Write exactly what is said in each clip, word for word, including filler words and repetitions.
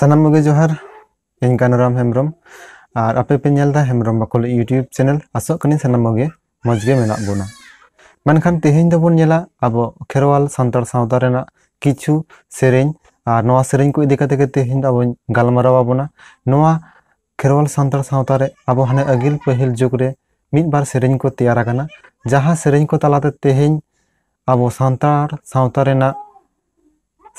ᱥᱟᱱᱟᱢ ᱠᱚᱜᱮ ᱡᱚᱦᱟᱨ᱾ ᱤᱧ ᱠᱟᱱᱩᱨᱟᱢ ᱦᱮᱢᱵᱨᱚᱢ, ᱟᱨ ᱟᱯᱮ ᱯᱮ ᱧᱮᱞ ᱮᱫᱟ ᱦᱮᱢᱵᱨᱚᱢ ᱵᱟᱠᱷᱳᱞ YouTube ᱪᱮᱱᱮᱞ᱾ ᱟᱥᱚᱜ ᱠᱟᱹᱱᱟᱹᱧ ᱥᱟᱱᱟᱢ ᱠᱚᱜᱮ ᱢᱚᱡᱽ ᱜᱮ ᱢᱮᱱᱟᱜ ᱵᱚᱱᱟ᱾ ᱢᱮᱱᱠᱷᱟᱱ ᱛᱮᱦᱮᱧ ᱫᱚᱵᱚᱱ ᱧᱮᱞᱟ ᱟᱵᱚ ᱠᱷᱮᱨᱣᱟᱞ ᱥᱟᱱᱛᱟᱲ ᱥᱟᱶᱛᱟ ᱨᱮᱱᱟᱜ ᱠᱤᱪᱷᱩ ᱥᱮᱨᱮᱧ, ᱟᱨ ᱱᱚᱣᱟ ᱥᱮᱨᱮᱧ ᱠᱚ ᱤᱫᱤ ᱠᱟᱛᱮ ᱜᱮ ᱛᱮᱦᱮᱧ ᱫᱚ ᱟᱵᱚᱧ ᱜᱟᱞᱢᱟᱨᱟᱣ ᱟᱵᱚᱱᱟ᱾ ᱱᱚᱣᱟ ᱠᱷᱮᱨᱣᱟᱞ ᱥᱟᱱᱛᱟᱲ ᱥᱟᱶᱛᱟ ᱨᱮ ᱟᱵᱚ ᱦᱟᱱᱮ ᱟᱹᱜᱤᱞ ᱯᱟᱹᱦᱤᱞ ᱡᱩᱜᱽ ᱨᱮ ᱢᱤᱫ ᱵᱟᱨ ᱥᱮᱨᱮᱧ ᱠᱚ ᱛᱮᱭᱟᱨ ᱟᱠᱟᱱᱟ, ᱡᱟᱦᱟᱸ ᱥᱮᱨᱮᱧ ᱠᱚ ᱛᱟᱞᱟᱛᱮ ᱛᱮᱦᱮᱧ ᱟᱵᱚ ᱥᱟᱱᱛᱟᱲ ᱥᱟᱶᱛᱟ ᱨᱮᱱᱟᱜ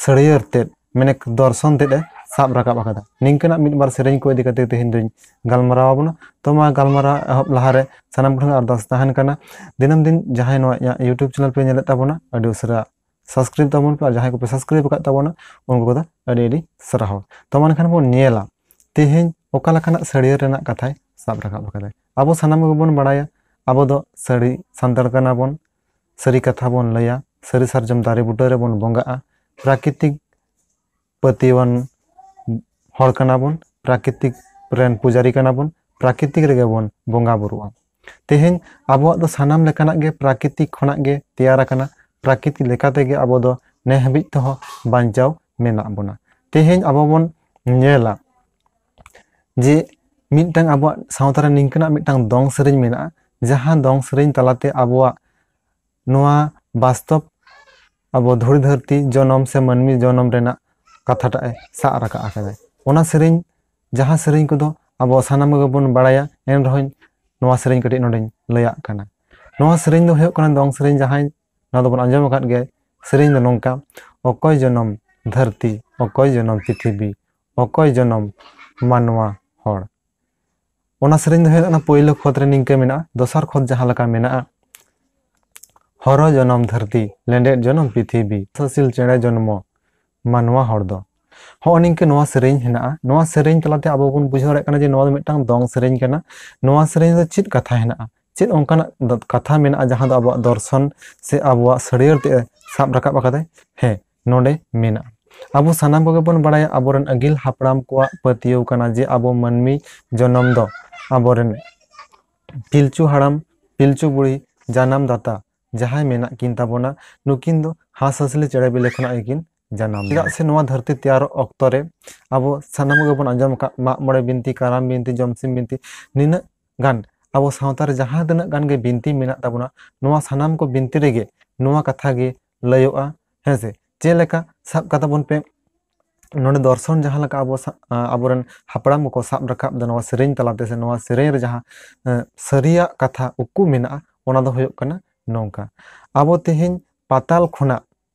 ᱥᱟᱹᱲᱭᱟᱹᱨ ᱛᱮᱫ, ᱢᱟᱱᱮ ᱫᱚᱨᱥᱚᱱ ᱛᱮᱫ ᱮ ᱥᱟᱵ ᱨᱟᱠᱟᱵ ᱟᱠᱟᱫᱟ᱾ ᱱᱤᱝᱠᱟᱹᱱᱟᱜ ᱢᱤᱫ ᱵᱟᱨ ᱥᱮᱨᱮᱧ ᱠᱚ ᱤᱫᱤ ᱠᱟᱛᱮ ᱛᱮᱦᱮᱧ ᱫᱚᱧ ᱜᱟᱞᱢᱟᱨᱟᱣ ᱟᱵᱚᱱᱟ᱾ ᱛᱚ ᱢᱟ ᱜᱟᱞᱢᱟᱨᱟᱣ ᱮᱦᱚᱵ ᱞᱟᱦᱟᱨᱮ ᱥᱟᱱᱟᱢ ᱠᱚᱴᱷᱮᱱ ᱟᱨᱫᱟᱥ ᱛᱟᱦᱮᱱ ᱠᱟᱱᱟ, ᱫᱤᱱᱟᱹᱢ ᱫᱤᱱ ᱡᱟᱦᱟᱸᱭ ᱱᱚᱣᱟ ᱤᱧᱟᱹᱜ YouTube ᱪᱮᱱᱮᱞ ᱯᱮ ᱧᱮᱞᱮᱫ ᱛᱟᱵᱚᱱᱟ, ᱟᱹᱰᱤ ᱩᱥᱟᱹᱨᱟ subscribe ᱛᱟᱵᱚᱱ ᱯᱮ, ᱟᱨ ᱡᱟᱦᱟᱸᱭ ᱠᱚᱯᱮ subscribe ᱟᱠᱟᱫ ᱛᱟᱵᱚᱱᱟ ᱩᱱᱠᱩ ᱠᱚᱫᱚ ᱟᱹᱰᱤ ᱟᱹᱰᱤ ᱥᱟᱨᱦᱟᱣ᱾ ᱛᱚ ᱢᱟ ᱮᱱᱠᱷᱟᱱ ᱵᱚᱱ ᱧᱮᱞᱟ ᱛᱮᱦᱮᱧ ᱚᱠᱟ ᱞᱮᱠᱟᱱᱟᱜ ᱥᱟᱹᱲᱭᱟᱹᱨ ᱨᱮᱱᱟᱜ ᱠᱟᱛᱷᱟᱭ ᱥᱟᱵ ᱨᱟᱠᱟᱵ ᱟᱠᱟᱫᱟᱭ᱾ ᱟᱵᱚ ᱥᱟᱱᱟᱢ ᱠᱚᱜᱮ ᱵᱚᱱ ᱵᱟᱲᱟᱭᱟ, ᱟᱵᱚ ᱫᱚ ᱥᱟᱹᱨᱤ ᱥᱟᱱᱛᱟᱲ ᱠᱟᱱᱟ ᱵᱚᱱ, ᱥᱟᱹᱨᱤ ᱠᱟᱛᱷᱟ ᱵᱚᱱ ᱞᱟᱹᱭᱟ, ᱥᱟᱹᱨᱤ ᱥᱟᱨᱡᱚᱢ ᱫᱟᱨᱮ ᱵᱩᱴᱟᱹ ᱨᱮᱵᱚᱱ ᱵᱚᱸᱜᱟᱜᱼᱟ, ᱯᱨᱟᱠᱨᱤᱛᱤᱠ ᱯᱟᱹᱛᱭᱟᱹᱣᱟᱱ ᱦᱚᱲ ᱠᱟᱱᱟ ᱵᱚᱱ, ᱯᱨᱟᱠᱨᱤᱛᱤᱠ ᱨᱮᱱ ᱯᱩᱡᱟᱨᱤ ᱠᱟᱱᱟ ᱵᱚᱱ, ᱯᱨᱟᱠᱨᱤᱛᱤᱠ ᱨᱮᱜᱮ ᱵᱚᱱ ᱵᱚᱸᱜᱟ ᱵᱩᱨᱩᱜᱼᱟ᱾ ᱛᱮᱦᱮᱧ ᱟᱵᱚᱣᱟᱜ ᱫᱚ ᱥᱟᱱᱟᱢ ᱞᱮᱠᱟᱱᱟᱜ ᱜᱮ ᱯᱨᱟᱠᱨᱤᱛᱤᱠ ᱠᱷᱚᱱᱟᱜ ᱜᱮ ᱛᱮᱭᱟᱨ ᱟᱠᱟᱱᱟ, ᱯᱨᱟᱠᱨᱤᱛᱤᱠ ᱞᱮᱠᱟ ᱛᱮᱜᱮ ᱟᱵᱚ ᱫᱚ ᱱᱮ ᱦᱟᱹᱵᱤᱡ ᱛᱮᱦᱚᱸ ᱵᱟᱧᱪᱟᱣ ᱢᱮᱱᱟᱜ ᱵᱚᱱᱟ᱾ ᱛᱮᱦᱮᱧ ᱟᱵᱚ ᱵᱚᱱ ᱧᱮᱞᱟ ᱡᱮ ᱢᱤᱫᱴᱟᱝ ᱟᱵᱚᱣᱟᱜ ᱥᱟᱶᱛᱟ ᱨᱮ ᱱᱤᱝᱠᱟᱹᱱᱟᱜ ᱢᱤᱫᱴᱟᱝ ᱫᱚᱝ ᱥᱮᱨᱮᱧ ᱢᱮᱱᱟᱜᱼᱟ, ᱡᱟᱦᱟᱸ ᱫᱚᱝ ᱥᱮᱨᱮᱧ ᱛᱟᱞᱟᱛᱮ ᱟᱵᱚᱣᱟᱜ ᱱᱚᱣᱟ ᱵᱟᱥᱛᱚᱵ ᱟᱵᱚ ᱫᱷᱩᱲᱤ ᱫᱷᱟᱹᱨᱛᱤ ᱡᱚᱱᱚᱢ ᱥᱮ ᱢᱟᱹᱱᱢᱤ ᱡᱚᱱᱚᱢ ᱨᱮᱱᱟᱜ ᱠᱟᱛᱷᱟᱴᱟᱜ ᱮ ᱥᱟᱵ ᱨᱟᱠᱟᱵ ᱟᱠᱟᱫᱟᱭ᱾ ᱚᱱᱟ ᱥᱮᱨᱮᱧ, ᱡᱟᱦᱟᱸ ᱥᱮᱨᱮᱧ ᱠᱚᱫᱚ ᱟᱵᱚ ᱥᱟᱱᱟᱢ ᱠᱚᱜᱮ ᱵᱚᱱ ᱵᱟᱲᱟᱭᱟ, ᱮᱱ ᱨᱮᱦᱚᱸᱧ ᱱᱚᱣᱟ ᱥᱮᱨᱮᱧ ᱠᱟᱹᱴᱤᱡ ᱱᱚᱰᱮᱧ ᱞᱟᱹᱭᱟᱜ ᱠᱟᱱᱟ᱾ ᱱᱚᱣᱟ ᱥᱮᱨᱮᱧ ᱫᱚ ᱦᱩᱭᱩᱜ ᱠᱟᱱᱟ ᱫᱚᱝ ᱥᱮᱨᱮᱧ, ᱡᱟᱦᱟᱸᱭ ᱱᱚᱣᱟ ᱫᱚᱵᱚᱱ ᱟᱸᱡᱚᱢ ᱟᱠᱟᱫ ᱜᱮ᱾ ᱥᱮᱨᱮᱧ ᱫᱚ ᱱᱚᱝᱠᱟ: ᱚᱠᱚᱭ ᱡᱚᱱᱚᱢ ᱫᱷᱟᱹᱨᱛᱤ, ᱚᱠᱚᱭ ᱡᱚᱱᱚᱢ ᱯᱨᱤᱛᱷᱤᱵᱤ, ᱚᱠᱚᱭ ᱡᱚᱱᱚᱢ ᱢᱟᱱᱣᱟ ᱦᱚᱲ᱾ ᱚᱱᱟ ᱥᱮᱨᱮᱧ ᱫᱚ ᱦᱩᱭᱩᱜ ᱠᱟᱱᱟ ᱯᱳᱭᱞᱳ ᱠᱷᱚᱛ ᱨᱮ ᱱᱤᱝᱠᱟᱹ ᱢᱮᱱᱟᱜᱼᱟ, ᱫᱚᱥᱟᱨ ᱠᱷᱚᱛ ᱡᱟᱦᱟᱸ ᱞᱮᱠᱟ ᱢᱮᱱᱟᱜᱼᱟ, ᱦᱚᱨᱚ ᱡᱚᱱᱚᱢ ᱫᱷᱟᱹᱨᱛᱤ, ᱞᱮᱸᱰᱮᱫ ᱡᱚᱱᱚᱢ ᱯᱨᱤᱛᱷᱤᱵᱤ, ᱥᱟᱹᱥᱤᱞ ᱪᱮᱬᱮ ᱡᱚᱱᱢᱚ ᱢᱟᱱᱣᱟ ᱦᱚᱲ ᱫᱚ᱾ ᱦᱚᱸᱜᱼᱚ ᱱᱤᱝᱠᱟᱹ ᱱᱚᱣᱟ ᱥᱮᱨᱮᱧ ᱦᱮᱱᱟᱜᱼᱟ᱾ ᱱᱚᱣᱟ ᱥᱮᱨᱮᱧ ᱛᱟᱞᱟᱛᱮ ᱟᱵᱚ ᱵᱚᱱ ᱵᱩᱡᱷᱟᱹᱣ ᱫᱟᱲᱮᱭᱟᱜ ᱠᱟᱱᱟ ᱡᱮ ᱱᱚᱣᱟ ᱫᱚ ᱢᱤᱫᱴᱟᱝ ᱫᱚᱝ ᱥᱮᱨᱮᱧ ᱠᱟᱱᱟ᱾ ᱱᱚᱣᱟ ᱥᱮᱨᱮᱧ ᱨᱮ ᱪᱮᱫ ᱠᱟᱛᱷᱟ ᱦᱮᱱᱟᱜᱼᱟ, ᱪᱮᱫ ᱚᱱᱠᱟᱱᱟᱜ ᱫᱚ-, ᱠᱟᱛᱷᱟ ᱢᱮᱱᱟᱜᱼᱟ ᱡᱟᱦᱟᱸ ᱫᱚ ᱟᱵᱚᱣᱟᱜ ᱫᱚᱨᱥᱚᱱ ᱥᱮ ᱟᱵᱚᱣᱟᱜ ᱥᱟᱹᱲᱭᱟᱹᱨ ᱛᱮ ᱥᱟᱵ ᱨᱟᱠᱟᱵ ᱟᱠᱟᱫᱟᱭ? ᱦᱮᱸ, ᱱᱚᱰᱮ ᱢᱮᱱᱟᱜᱼᱟ᱾ ᱟᱵᱚ ᱥᱟᱱᱟᱢ ᱠᱚᱜᱮ ᱵᱚᱱ ᱵᱟᱲᱟᱭᱟ, ᱟᱵᱚᱨᱮᱱ ᱟᱹᱜᱤᱞ ᱦᱟᱯᱲᱟᱢ ᱠᱚᱣᱟᱜ ᱯᱟᱹᱛᱭᱟᱹᱣ ᱠᱟᱱᱟ ᱡᱮ ᱟᱵᱚ ᱢᱟᱹᱱᱢᱤ ᱡᱚᱱᱚᱢ ᱫᱚ ᱟᱵᱚᱨᱮᱱ ᱯᱤᱞᱪᱩ ᱦᱟᱲᱟᱢ, ᱯᱤᱞᱪᱩ ᱵᱩᱲᱦᱤ ᱡᱟᱱᱟᱢ ᱫᱟᱛᱟ ᱡᱟᱦᱟᱸᱭ ᱢᱮᱱᱟᱜ ᱠᱤᱱ ᱛᱟᱵᱚᱱᱟ, ᱱᱩᱠᱤᱱ ᱫᱚ ᱦᱟᱸᱥ ᱦᱟᱸᱥᱞᱤ ᱪᱮᱬᱮ ᱵᱤᱞᱤ ᱠᱷᱚᱱᱟᱜ ᱜᱮᱠᱤᱱ ᱡᱟᱱᱟᱢ ᱞᱮᱱᱟ᱾ ᱪᱮᱫᱟᱜ ᱥᱮ ᱱᱚᱣᱟ ᱫᱷᱟᱹᱨᱛᱤ ᱛᱮᱭᱟᱨᱚᱜ ᱚᱠᱛᱚ ᱨᱮ ᱟᱵᱚ ᱥᱟᱱᱟᱢ ᱜᱮᱵᱚᱱ ᱟᱸᱡᱚᱢ ᱟᱠᱟᱫ ᱢᱟᱜ ᱢᱚᱬᱮ ᱵᱤᱱᱛᱤ, ᱠᱟᱨᱟᱢ ᱵᱤᱱᱛᱤ, ᱡᱚᱢᱥᱤᱢ ᱵᱤᱱᱛᱤ, ᱱᱤᱱᱟᱹᱜ ᱜᱟᱱ ᱟᱵᱚ ᱥᱟᱶᱛᱟ ᱨᱮ ᱡᱟᱦᱟᱸ ᱛᱤᱱᱟᱹᱜ ᱜᱟᱱ ᱜᱮ ᱵᱤᱱᱛᱤ ᱢᱮᱱᱟᱜ ᱛᱟᱵᱚᱱᱟ, ᱱᱚᱣᱟ ᱥᱟᱱᱟᱢ ᱠᱚ ᱵᱤᱱᱛᱤ ᱨᱮᱜᱮ ᱱᱚᱣᱟ ᱠᱟᱛᱷᱟ ᱜᱮ ᱞᱟᱹᱭᱚᱜᱼᱟ᱾ ᱦᱮᱸ ᱥᱮ? ᱪᱮᱫ ᱞᱮᱠᱟ ᱥᱟᱵ ᱠᱟᱛᱟ ᱵᱚᱱ ᱯᱮ, ᱱᱚᱰᱮ ᱫᱚᱨᱥᱚᱱ ᱡᱟᱦᱟᱸ ᱞᱮᱠᱟ ᱟᱵᱚ ᱥᱟ-, ᱟ, ᱟᱵᱚᱨᱮᱱ ᱦᱟᱯᱲᱟᱢ ᱠᱚᱠᱚ ᱥᱟᱵ ᱨᱟᱠᱟᱵ ᱮᱫᱟ ᱱᱚᱣᱟ ᱥᱮᱨᱮᱧ ᱛᱟᱞᱟᱛᱮ, ᱥᱮ ᱱᱚᱣᱟ ᱥᱮᱨᱮᱧ ᱨᱮ ᱡᱟᱦᱟᱸ, ᱮ, ᱥᱟᱹᱨᱤᱭᱟᱜ ᱠᱟᱛᱷᱟ ᱩᱠᱩ ᱢᱮᱱᱟᱜᱼᱟ, ᱚᱱᱟ ᱫᱚ ᱦᱩᱭᱩᱜ ᱠᱟᱱᱟ ᱱᱚᱝᱠᱟ: ᱟᱵᱚ ᱛᱮᱦᱮᱧ ᱯᱟᱛᱟᱞ ᱠᱷᱚᱱᱟᱜ,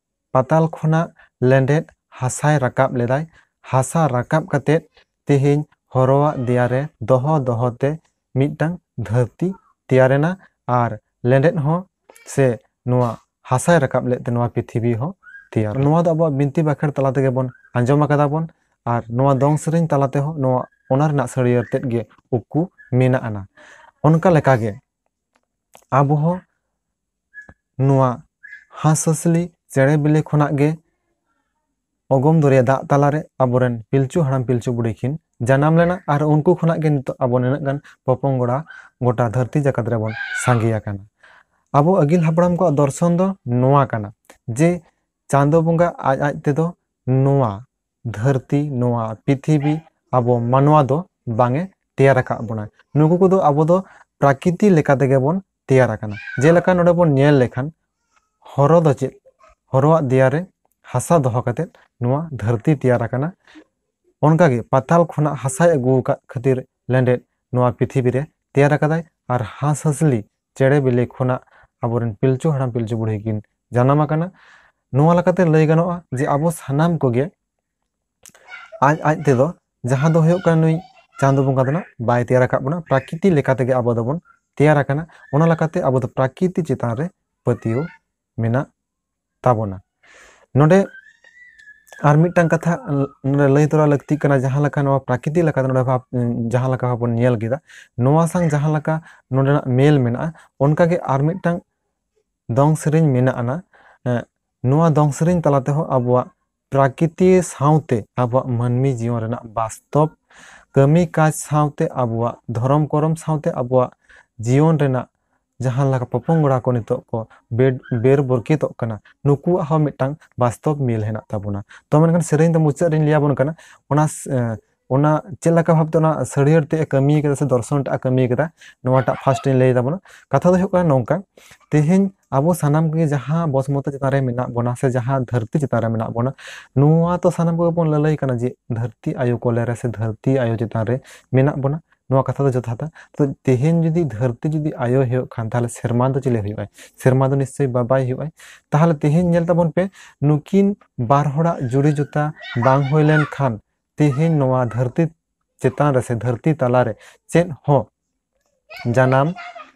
ᱯᱟᱛᱟᱞ ᱠᱷᱚᱱᱟᱜ ᱞᱮᱸᱰᱮᱫ ᱦᱟᱥᱟᱭ ᱨᱟᱠᱟᱵ ᱞᱮᱫᱟᱭ, ᱦᱟᱥᱟ ᱨᱟᱠᱟᱵ ᱠᱟᱛᱮ ᱛᱮᱦᱮᱧ ᱦᱚᱨᱚᱣᱟᱜ ᱫᱮᱭᱟ ᱨᱮ ᱫᱚᱦᱚ ᱫᱚᱦᱚ ᱛᱮ ᱢᱤᱫᱴᱟᱝ ᱫᱷᱟᱹᱨᱛᱤ ᱛᱮᱭᱟᱨᱮᱱᱟ, ᱟᱨ ᱞᱮᱸᱰᱮᱫ ᱦᱚᱸ ᱥᱮ ᱱᱚᱣᱟ ᱦᱟᱥᱟᱭ ᱨᱟᱠᱟᱵ ᱞᱮᱫ ᱛᱮ ᱱᱚᱣᱟ ᱯᱨᱤᱛᱷᱤᱵᱤ ᱦᱚᱸ ᱛᱮᱭᱟᱨ᱾ ᱱᱚᱣᱟ ᱫᱚ ᱟᱵᱚᱣᱟᱜ ᱵᱤᱱᱛᱤ ᱵᱟᱠᱷᱮᱲ ᱛᱟᱞᱟ ᱛᱮᱜᱮ ᱵᱚᱱ ᱟᱸᱡᱚᱢ ᱟᱠᱟᱫᱟ ᱵᱚᱱ, ᱟᱨ ᱱᱚᱣᱟ ᱫᱚᱝ ᱥᱮᱨᱮᱧ ᱛᱟᱞᱟ ᱛᱮᱦᱚᱸ ᱱᱚᱣᱟ, ᱚᱱᱟ ᱨᱮᱱᱟᱜ ᱥᱟᱹᱲᱤᱭᱟᱹᱲ ᱛᱮᱫ ᱜᱮ ᱩᱠᱩ ᱢᱮᱱᱟᱜ ᱟᱱᱟ᱾ ᱚᱱᱠᱟ ᱞᱮᱠᱟᱜᱮ ᱟᱵᱚ ᱦᱚᱸ ᱱᱚᱣᱟ ᱦᱟᱸᱥᱼᱦᱟᱸᱥᱞᱤ ᱪᱮᱬᱮ ᱵᱤᱞᱤ ᱠᱷᱚᱱᱟᱜ ᱜᱮ ᱚᱜᱚᱢ ᱫᱚᱨᱭᱟ ᱫᱟᱜ ᱛᱟᱞᱟᱨᱮ ᱟᱵᱚᱨᱮᱱ ᱯᱤᱞᱪᱩ ᱦᱟᱲᱟᱢ ᱯᱤᱞᱪᱩ ᱵᱩᱲᱦᱤ ᱠᱤᱱ ᱡᱟᱱᱟᱢ ᱞᱮᱱᱟ, ᱟᱨ ᱩᱱᱠᱩ ᱠᱷᱚᱱᱟᱜ ᱜᱮ ᱱᱤᱛᱚᱜ ᱟᱵᱚ ᱱᱤᱱᱟᱹᱜ ᱜᱟᱱ ᱯᱚᱯᱚᱝᱜᱚᱲᱟ ᱜᱚᱴᱟ ᱫᱷᱟᱹᱨᱛᱤ ᱡᱟᱠᱟᱛ ᱨᱮᱵᱚᱱ ᱥᱟᱸᱜᱮ ᱟᱠᱟᱱᱟ᱾ ᱟᱵᱚ ᱟᱹᱜᱤᱞ ᱦᱟᱯᱲᱟᱢ ᱠᱚᱣᱟᱜ ᱫᱚᱨᱥᱚᱱ ᱫᱚ ᱱᱚᱣᱟ ᱠᱟᱱᱟ ᱡᱮ ᱪᱟᱸᱫᱚ ᱵᱚᱸᱜᱟ ᱟᱡ ᱟᱡ ᱛᱮᱫᱚ ᱱᱚᱣᱟ ᱫᱷᱟᱹᱨᱛᱤ, ᱱᱚᱣᱟ ᱯᱨᱤᱛᱷᱤᱵᱤ, ᱟᱵᱚ ᱢᱟᱱᱣᱟ ᱫᱚ ᱵᱟᱝ ᱮ ᱛᱮᱭᱟᱨ ᱟᱠᱟᱫ ᱵᱚᱱᱟ᱾ ᱱᱩᱠᱩ ᱠᱚᱫᱚ ᱟᱵᱚ ᱫᱚ ᱯᱨᱟᱠᱨᱤᱛᱤ ᱞᱮᱠᱟ ᱛᱮᱜᱮ ᱵᱚᱱ ᱛᱮᱭᱟᱨ ᱟᱠᱟᱱᱟ᱾ ᱡᱮᱞᱮᱠᱟ ᱱᱚᱰᱮ ᱵᱚᱱ ᱧᱮᱞ ᱞᱮᱠᱷᱟᱱ, ᱦᱚᱨᱚ ᱫᱚ ᱪᱮᱫ? ᱦᱚᱨᱚᱣᱟᱜ ᱫᱮᱭᱟ ᱨᱮ ᱦᱟᱥᱟ ᱫᱚᱦᱚ ᱠᱟᱛᱮ ᱱᱚᱣᱟ ᱫᱷᱟᱹᱨᱛᱤ ᱛᱮᱭᱟᱨ ᱟᱠᱟᱱᱟ᱾ ᱚᱱᱠᱟᱜᱮ ᱯᱟᱛᱟᱞ ᱠᱷᱚᱱᱟᱜ ᱦᱟᱥᱟᱭ ᱟᱹᱜᱩ ᱟᱠᱟᱫ ᱠᱷᱟᱹᱛᱤᱨ ᱞᱮᱸᱰᱮᱫ ᱱᱚᱣᱟ ᱯᱨᱤᱛᱷᱤᱵᱤ ᱨᱮ ᱛᱮᱭᱟᱨ ᱟᱠᱟᱫᱟᱭ, ᱟᱨ ᱦᱟᱸᱥᱼᱦᱟᱸᱥᱞᱤ ᱪᱮᱬᱮ ᱵᱤᱞᱤ ᱠᱷᱚᱱᱟᱜ ᱟᱵᱚᱨᱮᱱ ᱯᱤᱞᱪᱩ ᱦᱟᱲᱟᱢ ᱯᱤᱞᱪᱩ ᱵᱩᱲᱦᱤ ᱠᱤᱱ ᱡᱟᱱᱟᱢ ᱟᱠᱟᱱᱟ᱾ ᱱᱚᱣᱟ ᱞᱮᱠᱟᱛᱮ ᱞᱟᱹᱭ ᱜᱟᱱᱚᱜᱼᱟ ᱡᱮ ᱟᱵᱚ ᱥᱟᱱᱟᱢ ᱠᱚᱜᱮ ᱟᱡ ᱟᱡ ᱛᱮᱫᱚ, ᱡᱟᱦᱟᱸ ᱫᱚ ᱦᱩᱭᱩᱜ ᱠᱟᱱᱟ ᱱᱩᱭ ᱪᱟᱸᱫᱚ ᱵᱚᱸᱜᱟ ᱫᱚ ᱱᱟᱜ ᱵᱟᱭ ᱛᱮᱭᱟᱨ ᱟᱠᱟᱫ ᱵᱚᱱᱟ, ᱯᱨᱟᱠᱨᱤᱛᱤ ᱞᱮᱠᱟ ᱛᱮᱜᱮ ᱟᱵᱚ ᱫᱚᱵᱚᱱ ᱛᱮᱭᱟᱨ ᱟᱠᱟᱱᱟ᱾ ᱚᱱᱟ ᱞᱮᱠᱟᱛᱮ ᱟᱵᱚ ᱫᱚ ᱯᱨᱟᱠᱨᱤᱛᱤ ᱪᱮᱛᱟᱱ ᱨᱮ ᱯᱟᱹᱛᱭᱟᱹᱣ ᱢᱮᱱᱟᱜ ᱛᱟᱵᱚᱱᱟ᱾ ᱱᱚᱰᱮ ᱟᱨ ᱢᱤᱫᱴᱟᱝ ᱠᱟᱛᱷᱟ ᱱᱚᱰᱮ ᱞᱟᱹᱭ ᱛᱚᱨᱟ ᱞᱟᱹᱠᱛᱤᱜ ᱠᱟᱱᱟ, ᱡᱟᱦᱟᱸ ᱞᱮᱠᱟ ᱱᱚᱣᱟ ᱯᱨᱟᱠᱨᱤᱛᱤ ᱞᱮᱠᱟᱛᱮ ᱱᱚᱰᱮ ᱵᱷᱟᱵ-, ᱡᱟᱦᱟᱸ ᱞᱮᱠᱟ ᱵᱷᱟᱵ ᱵᱚᱱ ᱧᱮᱞ ᱠᱮᱫᱟ, ᱱᱚᱣᱟ ᱥᱟᱶ ᱡᱟᱦᱟᱸ ᱞᱮᱠᱟ ᱱᱚᱰᱮᱱᱟᱜ ᱢᱮᱞ ᱢᱮᱱᱟᱜᱼᱟ, ᱚᱱᱠᱟᱜᱮ ᱟᱨ ᱢᱤᱫᱴᱟᱝ ᱫᱚᱝ ᱥᱮᱨᱮᱧ ᱢᱮᱱᱟᱜ ᱟᱱᱟ᱾ ᱮᱸ, ᱱᱚᱣᱟ ᱫᱚᱝ ᱥᱮᱨᱮᱧ ᱛᱟᱞᱟ ᱛᱮᱦᱚᱸ ᱟᱵᱚᱣᱟᱜ ᱯᱨᱟᱠᱨᱤᱛᱤ ᱥᱟᱶᱛᱮ ᱟᱵᱚᱣᱟᱜ ᱢᱟᱹᱱᱢᱤ ᱡᱤᱭᱚᱱ ᱨᱮᱱᱟᱜ ᱵᱟᱥᱛᱚᱵ ᱠᱟᱹᱢᱤ ᱠᱟᱡᱽ ᱥᱟᱶᱛᱮ ᱟᱵᱚᱣᱟᱜ ᱫᱷᱚᱨᱚᱢ ᱠᱚᱨᱚᱢ ᱥᱟᱶᱛᱮ ᱟᱵᱚᱣᱟᱜ ᱡᱤᱭᱚᱱ ᱨᱮᱱᱟᱜ ᱡᱟᱦᱟᱸ ᱞᱮᱠᱟ ᱯᱚᱯᱚᱝᱜᱚᱲᱟ ᱠᱚ ᱱᱤᱛᱚᱜ ᱠᱚ ᱵᱮᱨ ᱵᱚᱨᱠᱤᱛᱚᱜ ᱠᱟᱱᱟ, ᱱᱩᱠᱩᱣᱟᱜ ᱦᱚᱸ ᱢᱤᱫᱴᱟᱝ ᱵᱟᱥᱛᱚᱵ ᱢᱤᱞ ᱦᱮᱱᱟᱜ ᱛᱟᱵᱚᱱᱟ᱾ ᱛᱚ ᱢᱮᱱᱠᱷᱟᱱ ᱥᱮᱨᱮᱧ ᱫᱚ ᱢᱩᱪᱟᱹᱫ ᱨᱤᱧ ᱞᱟᱹᱭ ᱟᱵᱚᱱ ᱠᱟᱱᱟ, ᱚᱱᱟ ᱚᱱᱟ ᱪᱮᱫ ᱞᱮᱠᱟ ᱵᱷᱟᱵᱛᱮ ᱚᱱᱟ ᱥᱟᱹᱲᱤᱭᱟᱹᱲ ᱛᱮ ᱠᱟᱹᱢᱤ ᱠᱟᱫᱟ ᱥᱮ ᱫᱚᱨᱥᱚᱱ ᱴᱟᱜ ᱠᱟᱹᱢᱤ ᱠᱟᱫᱟ, ᱱᱚᱣᱟᱴᱟᱜ ᱯᱷᱟᱥᱴ ᱤᱧ ᱞᱟᱹᱭ ᱛᱟᱵᱚᱱᱟ᱾ ᱠᱟᱛᱷᱟ ᱫᱚ ᱦᱩᱭᱩᱜ ᱠᱟᱱᱟ ᱱᱚᱝᱠᱟ, ᱛᱮᱦᱮᱧ ᱟᱵᱚ ᱥᱟᱱᱟᱢ ᱠᱚᱜᱮ ᱡᱟᱦᱟᱸ ᱵᱚᱥᱢᱚᱛᱚ ᱪᱮᱛᱟᱱ ᱨᱮ ᱢᱮᱱᱟᱜ ᱵᱚᱱᱟ ᱥᱮ ᱡᱟᱦᱟᱸ ᱫᱷᱟᱹᱨᱛᱤ ᱪᱮᱛᱟᱱ ᱨᱮ ᱢᱮᱱᱟᱜ ᱵᱚᱱᱟ, ᱱᱚᱣᱟ ᱛᱚ ᱥᱟᱱᱟᱢ ᱠᱚᱜᱮ ᱵᱚᱱ ᱞᱟᱹᱞᱟᱹᱭ ᱠᱟᱱᱟ ᱡᱮ ᱫᱷᱟᱹᱨᱛᱤ ᱟᱭᱳ ᱠᱚᱞᱮ ᱨᱮ ᱥᱮ ᱫᱷᱟᱹᱨᱛᱤ ᱟᱭᱳ ᱪᱮᱛᱟᱱ ᱨᱮ ᱢᱮᱱᱟᱜ ᱵᱚᱱᱟ, ᱱᱚᱣᱟ ᱠᱟᱛᱷᱟ ᱫᱚ ᱡᱚᱛᱷᱟᱛᱟ᱾ ᱛᱚ ᱛᱮᱦᱮᱧ ᱡᱩᱫᱤ ᱫᱷᱟᱹᱨᱛᱤ ᱡᱩᱫᱤ ᱟᱭᱳ ᱦᱩᱭᱩᱜ ᱠᱷᱟᱱ, ᱛᱟᱦᱚᱞᱮ ᱥᱮᱨᱢᱟ ᱫᱚ ᱪᱤᱞᱤ ᱦᱩᱭᱩᱜᱼᱟᱭ? ᱥᱮᱨᱢᱟ ᱫᱚ ᱱᱤᱥᱪᱚᱭ ᱵᱟᱵᱟᱭ ᱦᱩᱭᱩᱜᱼᱟᱭ᱾ ᱛᱟᱦᱚᱞᱮ ᱛᱮᱦᱮᱧ ᱧᱮᱞ ᱛᱟᱵᱚᱱ ᱯᱮ, ᱱᱩᱠᱤᱱ ᱵᱟᱨ ᱦᱚᱲᱟᱜ ᱡᱩᱨᱤ ᱡᱚᱛᱟ ᱵᱟᱝ ᱦᱩᱭ ᱞᱮᱱᱠᱷᱟᱱ ᱛᱮᱦᱮᱧ ᱱᱚᱣᱟ ᱫᱷᱟᱹᱨᱛᱤ ᱪᱮᱛᱟᱱ ᱨᱮ ᱥᱮ ᱫᱷᱟᱹᱨᱛᱤ ᱛᱟᱞᱟᱨᱮ ᱪᱮᱫ ᱦᱚᱸ ᱡᱟᱱᱟᱢ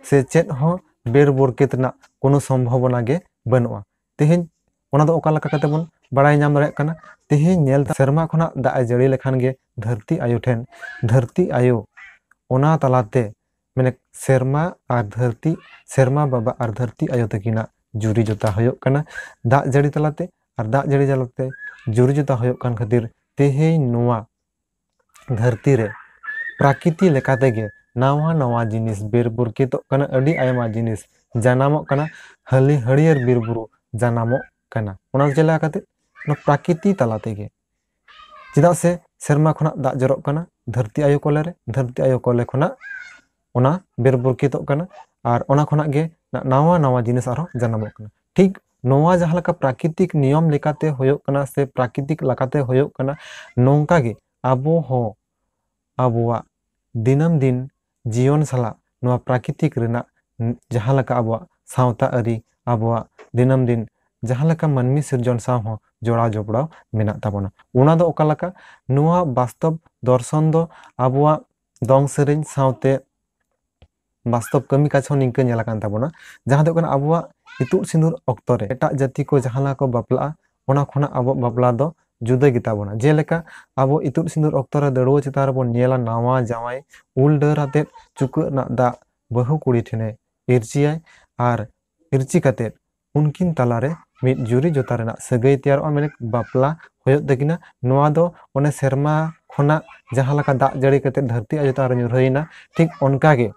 ᱥᱮ ᱪᱮᱫ ᱦᱚᱸ ᱵᱮᱨ ᱵᱚᱨᱠᱮᱛ ᱨᱮᱱᱟᱜ ᱠᱳᱱᱳ ᱥᱚᱢᱵᱷᱚᱵᱚᱱᱟ ᱜᱮ ᱵᱟᱹᱱᱩᱜᱼᱟ᱾ ᱛᱮᱦᱮᱧ ᱚᱱᱟ ᱫᱚ ᱚᱠᱟ ᱞᱮᱠᱟ ᱠᱟᱛᱮ ᱵᱚᱱ ᱵᱟᱲᱟᱭ ᱧᱟᱢ ᱫᱟᱲᱮᱭᱟᱜ ᱠᱟᱱᱟ? ᱛᱮᱦᱮᱧ ᱧᱮᱞ ᱥᱮᱨᱢᱟ ᱠᱷᱚᱱᱟᱜ ᱫᱟᱜ ᱮ ᱡᱟᱹᱲᱤ ᱞᱮᱠᱷᱟᱱ ᱜᱮ ᱫᱷᱟᱹᱨᱛᱤ ᱟᱭᱳ ᱴᱷᱮᱱ, ᱫᱷᱟᱹᱨᱛᱤ ᱟᱭᱳ ᱚᱱᱟ ᱛᱟᱞᱟᱛᱮ, ᱢᱟᱱᱮ ᱥᱮᱨᱢᱟ ᱟᱨ ᱫᱷᱟᱹᱨᱛᱤ, ᱥᱮᱨᱢᱟ ᱵᱟᱵᱟ ᱟᱨ ᱫᱷᱟᱹᱨᱛᱤ ᱟᱭᱳ ᱛᱟᱹᱠᱤᱱᱟᱜ ᱡᱩᱨᱤ ᱡᱚᱛᱟ ᱦᱩᱭᱩᱜ ᱠᱟᱱᱟ ᱫᱟᱜ ᱡᱟᱹᱲᱤ ᱛᱟᱞᱟᱛᱮ᱾ ᱟᱨ ᱫᱟᱜ ᱡᱟᱹᱲᱤ ᱛᱟᱞᱟᱛᱮ ᱡᱩᱨᱤ ᱡᱚᱛᱟ ᱦᱩᱭᱩᱜ ᱠᱟᱱ ᱠᱷᱟᱹᱛᱤᱨ ᱛᱮᱦᱮᱧ ᱱᱚᱣᱟ ᱫᱷᱟᱹᱨᱛᱤ ᱨᱮ ᱯᱨᱟᱠᱨᱤᱛᱤ ᱞᱮᱠᱟ ᱛᱮᱜᱮ ᱱᱟᱣᱟ ᱱᱟᱣᱟ ᱡᱤᱱᱤᱥ ᱵᱮᱨ ᱵᱩᱨᱠᱤᱛᱚᱜ ᱠᱟᱱᱟ, ᱟᱹᱰᱤ ᱟᱭᱢᱟ ᱡᱤᱱᱤᱥ ᱡᱟᱱᱟᱢᱚᱜ ᱠᱟᱱᱟ, ᱦᱟᱹᱞᱤ ᱦᱟᱹᱨᱭᱟᱹᱲ ᱵᱤᱨ ᱵᱩᱨᱩ ᱡᱟᱱᱟᱢᱚᱜ ᱠᱟᱱᱟ᱾ ᱚᱱᱟ ᱫᱚ ᱪᱮᱫ ᱞᱮᱠᱟ ᱠᱟᱛᱮ? ᱚᱱᱟ ᱯᱨᱟᱠᱨᱤᱛᱤ ᱛᱟᱞᱟ ᱛᱮᱜᱮ᱾ ᱪᱮᱫᱟᱜ ᱥᱮ ᱥᱮᱨᱢᱟ ᱠᱷᱚᱱᱟᱜ ᱫᱟᱜ ᱡᱚᱨᱚᱜ ᱠᱟᱱᱟ ᱫᱷᱟᱹᱨᱛᱤ ᱟᱭᱳ ᱠᱚᱞᱮ ᱨᱮ, ᱫᱷᱟᱹᱨᱛᱤ ᱟᱭᱳ ᱠᱚᱞᱮ ᱠᱷᱚᱱᱟᱜ ᱚᱱᱟ ᱵᱮᱨ ᱵᱩᱨᱠᱤᱛᱚᱜ ᱠᱟᱱᱟ, ᱟᱨ ᱚᱱᱟ ᱠᱷᱚᱱᱟᱜ ᱜᱮ ᱱᱟ-, ᱱᱟᱣᱟ ᱱᱟᱣᱟ ᱡᱤᱱᱤᱥ ᱟᱨᱦᱚᱸ ᱡᱟᱱᱟᱢᱚᱜ ᱠᱟᱱᱟ᱾ ᱴᱷᱤᱠ ᱱᱚᱣᱟ ᱡᱟᱦᱟᱸ ᱞᱮᱠᱟ ᱯᱨᱟᱠᱨᱤᱛᱤᱠ ᱱᱤᱭᱚᱢ ᱞᱮᱠᱟᱛᱮ ᱦᱩᱭᱩᱜ ᱠᱟᱱᱟ ᱥᱮ ᱯᱨᱟᱠᱨᱤᱛᱤᱠ ᱞᱮᱠᱟᱛᱮ ᱦᱩᱭᱩᱜ ᱠᱟᱱᱟ, ᱱᱚᱝᱠᱟ ᱜᱮ ᱟᱵᱚ ᱦᱚᱸ ᱟᱵᱚᱣᱟᱜ ᱫᱤᱱᱟᱹᱢ ᱫᱤᱱ ᱡᱤᱭᱚᱱ ᱥᱟᱞᱟᱜ ᱱᱚᱣᱟ ᱯᱨᱟᱠᱨᱤᱛᱤᱠ ᱨᱮᱱᱟᱜ ᱡᱟᱦᱟᱸ ᱞᱮᱠᱟ ᱟᱵᱚᱣᱟᱜ ᱥᱟᱶᱛᱟ ᱟᱹᱨᱤ, ᱟᱵᱚᱣᱟᱜ ᱫᱤᱱᱟᱹᱢ ᱫᱤᱱ ᱡᱟᱦᱟᱸ ᱞᱮᱠᱟ ᱢᱟᱹᱱᱢᱤ ᱥᱤᱨᱡᱚᱱ ᱥᱟᱶ ᱦᱚᱸ ᱡᱚᱲᱟᱣ ᱡᱚᱯᱲᱟᱣ ᱢᱮᱱᱟᱜ ᱛᱟᱵᱚᱱᱟ᱾ ᱚᱱᱟ ᱫᱚ ᱚᱠᱟ ᱞᱮᱠᱟ? ᱱᱚᱣᱟ ᱵᱟᱥᱛᱚᱵ ᱫᱚᱨᱥᱚᱱ ᱫᱚ ᱟᱵᱚᱣᱟᱜ ᱫᱚᱝ ᱥᱮᱨᱮᱧ ᱥᱟᱶᱛᱮ ᱵᱟᱥᱛᱚᱵ ᱠᱟᱹᱢᱤ ᱠᱟᱡᱽ ᱦᱚᱸ ᱱᱤᱝᱠᱟᱹ ᱧᱮᱞ ᱟᱠᱟᱱ ᱛᱟᱵᱚᱱᱟ, ᱡᱟᱦᱟᱸ ᱫᱚ ᱦᱩᱭᱩᱜ ᱠᱟᱱᱟ ᱟᱵᱚᱣᱟᱜ ᱤᱛᱩᱫ ᱥᱤᱸᱫᱩᱨ ᱚᱠᱛᱚ ᱨᱮ ᱮᱴᱟᱜ ᱡᱟᱹᱛᱤ ᱠᱚ ᱡᱟᱦᱟᱸ ᱞᱮᱠᱟ ᱠᱚ ᱵᱟᱯᱞᱟᱜᱼᱟ, ᱚᱱᱟ ᱠᱷᱚᱱᱟᱜ ᱟᱵᱚᱣᱟᱜ ᱵᱟᱯᱞᱟ ᱫᱚ ᱡᱩᱫᱟᱹ ᱜᱮᱛᱟ ᱵᱚᱱᱟ᱾ ᱡᱮᱞᱮᱠᱟ ᱟᱵᱚ ᱤᱛᱩᱫ ᱥᱤᱸᱫᱩᱨ ᱚᱠᱛᱚ ᱨᱮ ᱫᱟᱹᱲᱩᱣᱟᱹ ᱪᱮᱛᱟᱱ ᱨᱮᱵᱚᱱ ᱧᱮᱞᱟ ᱱᱟᱣᱟ ᱡᱟᱶᱟᱭ ᱩᱞ ᱰᱟᱹᱨ ᱟᱛᱮᱫ ᱪᱩᱠᱟᱹᱜ ᱨᱮᱱᱟᱜ ᱫᱟᱜ ᱵᱟᱹᱦᱩ ᱠᱩᱲᱤ ᱴᱷᱮᱱᱮ ᱤᱨᱪᱤᱭᱟᱭ, ᱟᱨ ᱤᱨᱪᱤ ᱠᱟᱛᱮᱫ ᱩᱱᱠᱤᱱ ᱛᱟᱞᱟᱨᱮ ᱢᱤᱫ ᱡᱩᱨᱤ ᱡᱚᱛᱟ ᱨᱮᱱᱟᱜ ᱥᱟᱹᱜᱟᱹᱭ ᱛᱮᱭᱟᱨᱚᱜᱼᱟ, ᱢᱟᱱᱮ ᱵᱟᱯᱞᱟ ᱦᱩᱭᱩᱜ ᱛᱟᱹᱠᱤᱱᱟ᱾ ᱱᱚᱣᱟ ᱫᱚ ᱚᱱᱮ ᱥᱮᱨᱢᱟ ᱠᱷᱚᱱᱟᱜ ᱡᱟᱦᱟᱸ ᱞᱮᱠᱟ ᱫᱟᱜ ᱡᱟᱹᱲᱤ ᱠᱟᱛᱮᱫ ᱫᱷᱟᱹᱨᱛᱤ ᱟᱭᱳ ᱪᱮᱛᱟᱱ ᱨᱮ ᱧᱩᱨᱦᱟᱹᱭᱮᱱᱟ, ᱴᱷᱤᱠ ᱚᱱᱠᱟ ᱜᱮ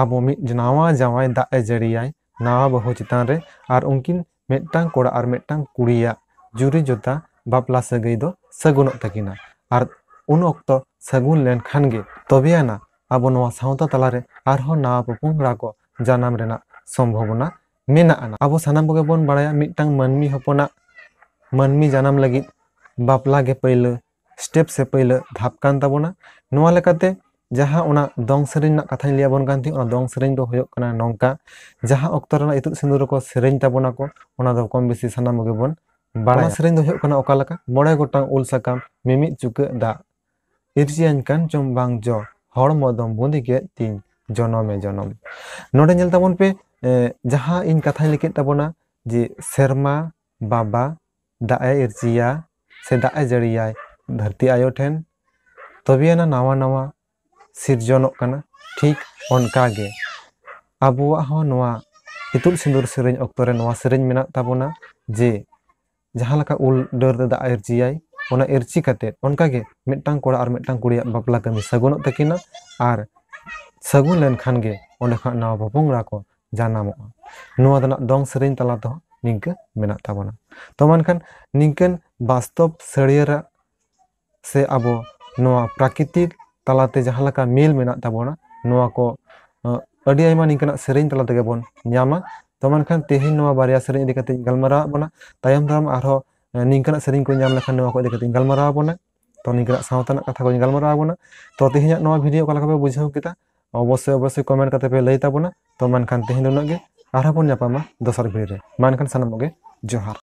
ᱟᱵᱚ ᱢᱤᱫ ᱱᱟᱣᱟ ᱡᱟᱶᱟᱭ ᱫᱟᱜ ᱮ ᱡᱟᱹᱲᱤᱭᱟᱭ ᱱᱟᱣᱟ ᱵᱟᱹᱦᱩ ᱪᱮᱛᱟᱱ ᱨᱮ, ᱟᱨ ᱩᱱᱠᱤᱱ ᱢᱤᱫᱴᱟᱝ ᱠᱚᱲᱟ ᱟᱨ ᱢᱤᱫᱴᱟᱝ ᱠᱩᱲᱤᱭᱟᱜ ᱡᱩᱨᱤ ᱡᱚᱛᱟ ᱵᱟᱯᱞᱟ ᱥᱟᱹᱜᱟᱹᱭ ᱫᱚ ᱥᱟᱹᱜᱩᱱᱚᱜ ᱛᱟᱹᱠᱤᱱᱟ᱾ ᱟᱨ ᱩᱱ ᱚᱠᱛᱚ ᱥᱟᱹᱜᱩᱱ ᱞᱮᱱᱠᱷᱟᱱ ᱜᱮ ᱛᱚᱵᱮ ᱟᱱᱟ ᱟᱵᱚ ᱱᱚᱣᱟ ᱥᱟᱶᱛᱟ ᱛᱟᱞᱟᱨᱮ ᱟᱨᱦᱚᱸ ᱱᱟᱣᱟ ᱯᱚᱯᱚᱝᱲᱟ ᱠᱚ ᱡᱟᱱᱟᱢ ᱨᱮᱱᱟᱜ ᱥᱚᱢᱵᱷᱚᱵᱚᱱᱟ ᱢᱮᱱᱟᱜᱼᱟ᱾ ᱟᱵᱚ ᱥᱟᱱᱟᱢ ᱠᱚᱜᱮ ᱵᱚᱱ ᱵᱟᱲᱟᱭᱟ, ᱢᱤᱫᱴᱟᱝ ᱢᱟᱹᱱᱢᱤ ᱦᱚᱯᱚᱱᱟᱜ ᱢᱟᱹᱱᱢᱤ ᱡᱟᱱᱟᱢ ᱞᱟᱹᱜᱤᱫ ᱵᱟᱯᱞᱟ ᱜᱮ ᱯᱟᱹᱭᱞᱟᱹ step ᱥᱮ ᱯᱟᱹᱭᱞᱟᱹ ᱫᱷᱟᱯ ᱠᱟᱱ ᱛᱟᱵᱚᱱᱟ᱾ ᱱᱚᱣᱟ ᱞᱮᱠᱟᱛᱮ ᱡᱟᱦᱟᱸ ᱚᱱᱟ ᱫᱚᱝ ᱥᱮᱨᱮᱧ ᱨᱮᱱᱟᱜ ᱠᱟᱛᱷᱟᱧ ᱞᱟᱹᱭ ᱟᱵᱚᱱ ᱠᱟᱱ ᱛᱟᱦᱮᱸᱫ, ᱚᱱᱟ ᱫᱚᱝ ᱥᱮᱨᱮᱧ ᱫᱚ ᱦᱩᱭᱩᱜ ᱠᱟᱱᱟ ᱱᱚᱝᱠᱟ, ᱡᱟᱦᱟᱸ ᱚᱠᱛᱚ ᱨᱮᱱᱟᱜ ᱤᱛᱩᱫ ᱥᱤᱸᱫᱩᱨ ᱨᱮᱠᱚ ᱥᱮᱨᱮᱧ ᱛᱟᱵᱚᱱᱟ ᱠᱚ, ᱚᱱᱟ ᱫᱚ ᱠᱚᱢ ᱵᱮᱥᱤ ᱥᱟᱱᱟᱢ ᱠᱚᱜᱮ ᱵᱚᱱ ᱵᱟᱲᱟᱭᱟ᱾ ᱚᱱᱟ ᱥᱮᱨᱮᱧ ᱫᱚ ᱦᱩᱭᱩᱜ ᱠᱟᱱᱟ ᱚᱠᱟ ᱞᱮᱠᱟ, ᱢᱚᱬᱮ ᱜᱚᱴᱟᱝ ᱩᱞ ᱥᱟᱠᱟᱢ, ᱢᱤᱢᱤᱫ ᱪᱩᱠᱟᱹᱜ ᱫᱟᱜ, ᱤᱨᱪᱤᱭᱟᱹᱧ ᱠᱟᱱ ᱪᱚᱢ ᱵᱟᱝ ᱡᱚ, ᱦᱚᱲᱢᱚ ᱫᱚᱢ ᱵᱩᱸᱫᱤ ᱠᱮᱫ ᱛᱤᱧ ᱡᱚᱱᱚᱢᱮ ᱡᱚᱱᱚᱢ᱾ ᱱᱚᱰᱮ ᱧᱮᱞ ᱛᱟᱵᱚᱱ ᱯᱮ, ᱮ, ᱡᱟᱦᱟᱸ ᱤᱧ ᱠᱟᱛᱷᱟᱧ ᱞᱟᱹᱭ ᱠᱮᱫ ᱛᱟᱵᱚᱱᱟ ᱡᱮ ᱥᱮᱨᱢᱟ ᱵᱟᱵᱟ ᱫᱟᱜ ᱮ ᱤᱨᱪᱤᱭᱟ ᱥᱮ ᱫᱟᱜ ᱮ ᱡᱟᱹᱲᱤᱭᱟᱭ ᱫᱷᱟᱹᱨᱛᱤ ᱟᱭᱳ ᱴᱷᱮᱱ, ᱛᱚᱵᱮᱭᱟᱱᱟ ᱱᱟᱣᱟ ᱱᱟᱣᱟ ᱥᱤᱨᱡᱚᱱᱚᱜ ᱠᱟᱱᱟ᱾ ᱴᱷᱤᱠ ᱚᱱᱠᱟ ᱜᱮ ᱟᱵᱚᱣᱟᱜ ᱦᱚᱸ ᱱᱚᱣᱟ ᱤᱛᱩᱫ ᱥᱤᱸᱫᱩᱨ ᱥᱮᱨᱮᱧ ᱚᱠᱛᱚ ᱨᱮ ᱱᱚᱣᱟ ᱥᱮᱨᱮᱧ ᱢᱮᱱᱟᱜ ᱛᱟᱵᱚᱱᱟ ᱡᱮ ᱡᱟᱦᱟᱸ ᱞᱮᱠᱟ ᱩᱞ ᱰᱟᱹᱨ ᱨᱮ ᱫᱟᱜ ᱮ ᱤᱨᱪᱤᱭᱟᱭ, ᱚᱱᱟ ᱤᱨᱪᱤ ᱠᱟᱛᱮ ᱚᱱᱠᱟ ᱜᱮ ᱢᱤᱫᱴᱟᱝ ᱠᱚᱲᱟ ᱟᱨ ᱢᱤᱫᱴᱟᱝ ᱠᱩᱲᱤᱭᱟᱜ ᱵᱟᱯᱞᱟ ᱠᱟᱹᱢᱤ ᱥᱟᱹᱜᱩᱱᱚᱜ ᱛᱟᱹᱠᱤᱱᱟ᱾ ᱟᱨ ᱥᱟᱹᱜᱩᱱ ᱞᱮᱱᱠᱷᱟᱱ ᱜᱮ ᱚᱸᱰᱮ ᱠᱷᱚᱱᱟᱜ ᱱᱟᱣᱟ ᱯᱚᱯᱚᱝᱲᱟ ᱠᱚ ᱡᱟᱱᱟᱢᱚᱜᱼᱟ᱾ ᱱᱚᱣᱟ ᱫᱚ ᱱᱟᱜ ᱫᱚᱝ ᱥᱮᱨᱮᱧ ᱛᱟᱞᱟ ᱛᱮᱦᱚᱸ ᱱᱤᱝᱠᱟᱹ ᱢᱮᱱᱟᱜ ᱛᱟᱵᱚᱱᱟ᱾ ᱛᱚ ᱢᱮᱱᱠᱷᱟᱱ ᱱᱤᱝᱠᱟᱹᱱ ᱵᱟᱥᱛᱚᱵ ᱥᱟᱹᱨᱤᱭᱟᱹᱨᱟᱜ ᱥᱮ ᱟᱵᱚ ᱱᱚᱣᱟ ᱯᱨᱟᱠᱨᱤᱛᱤᱠ ᱛᱟᱞᱟᱛᱮ ᱡᱟᱦᱟᱸ ᱞᱮᱠᱟ ᱢᱤᱞ ᱢᱮᱱᱟᱜ ᱛᱟᱵᱚᱱᱟ, ᱱᱚᱣᱟ ᱠᱚ, ᱟᱹ, ᱟᱹᱰᱤ ᱟᱭᱢᱟ ᱱᱤᱝᱠᱟᱱᱟᱜ ᱥᱮᱨᱮᱧ ᱛᱟᱞᱟ ᱛᱮᱜᱮ ᱵᱚᱱ ᱧᱟᱢᱟ᱾ ᱛᱚ ᱢᱮᱱᱠᱷᱟᱱ ᱛᱮᱦᱮᱧ ᱱᱚᱣᱟ ᱵᱟᱨᱭᱟ ᱥᱮᱨᱮᱧ ᱤᱫᱤ ᱠᱟᱛᱮ ᱤᱧ ᱜᱟᱞᱢᱟᱨᱟᱣᱟᱜ ᱵᱚᱱᱟ᱾ ᱛᱟᱭᱚᱢ ᱫᱟᱨᱟᱢ ᱟᱨᱦᱚᱸ, ᱟᱹ, ᱱᱤᱝᱠᱟᱱᱟᱜ ᱥᱮᱨᱮᱧ ᱠᱚ ᱧᱟᱢ ᱞᱮᱠᱷᱟᱱ ᱱᱚᱣᱟ ᱠᱚ ᱤᱫᱤ ᱠᱟᱛᱮ ᱤᱧ ᱜᱟᱞᱢᱟᱨᱟᱣ ᱟᱵᱚᱱᱟ᱾ ᱛᱚ ᱱᱤᱝᱠᱟᱱᱟᱜ ᱥᱟᱶᱛᱟ ᱨᱮᱱᱟᱜ ᱠᱟᱛᱷᱟ ᱠᱚᱧ ᱜᱟᱞᱢᱟᱨᱟᱣ ᱟᱵᱚᱱᱟ᱾ ᱛᱚ ᱛᱮᱦᱮᱧᱟᱜ ᱱᱚᱣᱟ ᱵᱷᱤᱰᱤᱭᱳ ᱚᱠᱟ ᱞᱮᱠᱟ ᱯᱮ ᱵᱩᱡᱷᱟᱹᱣ ᱠᱮᱫᱟ, ᱚᱵᱚᱥᱥᱳᱭ ᱚᱵᱚᱥᱥᱳᱭ ᱠᱚᱢᱮᱱᱴ ᱠᱟᱛᱮ ᱯᱮ ᱞᱟᱹᱭ ᱛᱟᱵᱚᱱᱟ᱾ ᱛᱚ ᱢᱮᱱᱠᱷᱟᱱ ᱛᱮᱦᱮᱧ ᱫᱚ ᱩᱱᱟᱹᱜ ᱜᱮ, ᱟᱨᱦᱚᱸ ᱵᱚᱱ ᱧᱟᱯᱟᱢᱟ ᱫᱚᱥᱟᱨ ᱵᱷᱤᱰᱤᱭᱳ ᱨᱮ᱾ ᱢᱟ ᱮᱱᱠᱷᱟᱱ ᱥᱟᱱᱟᱢ ᱠᱚᱜᱮ ᱡᱚᱦᱟᱨ᱾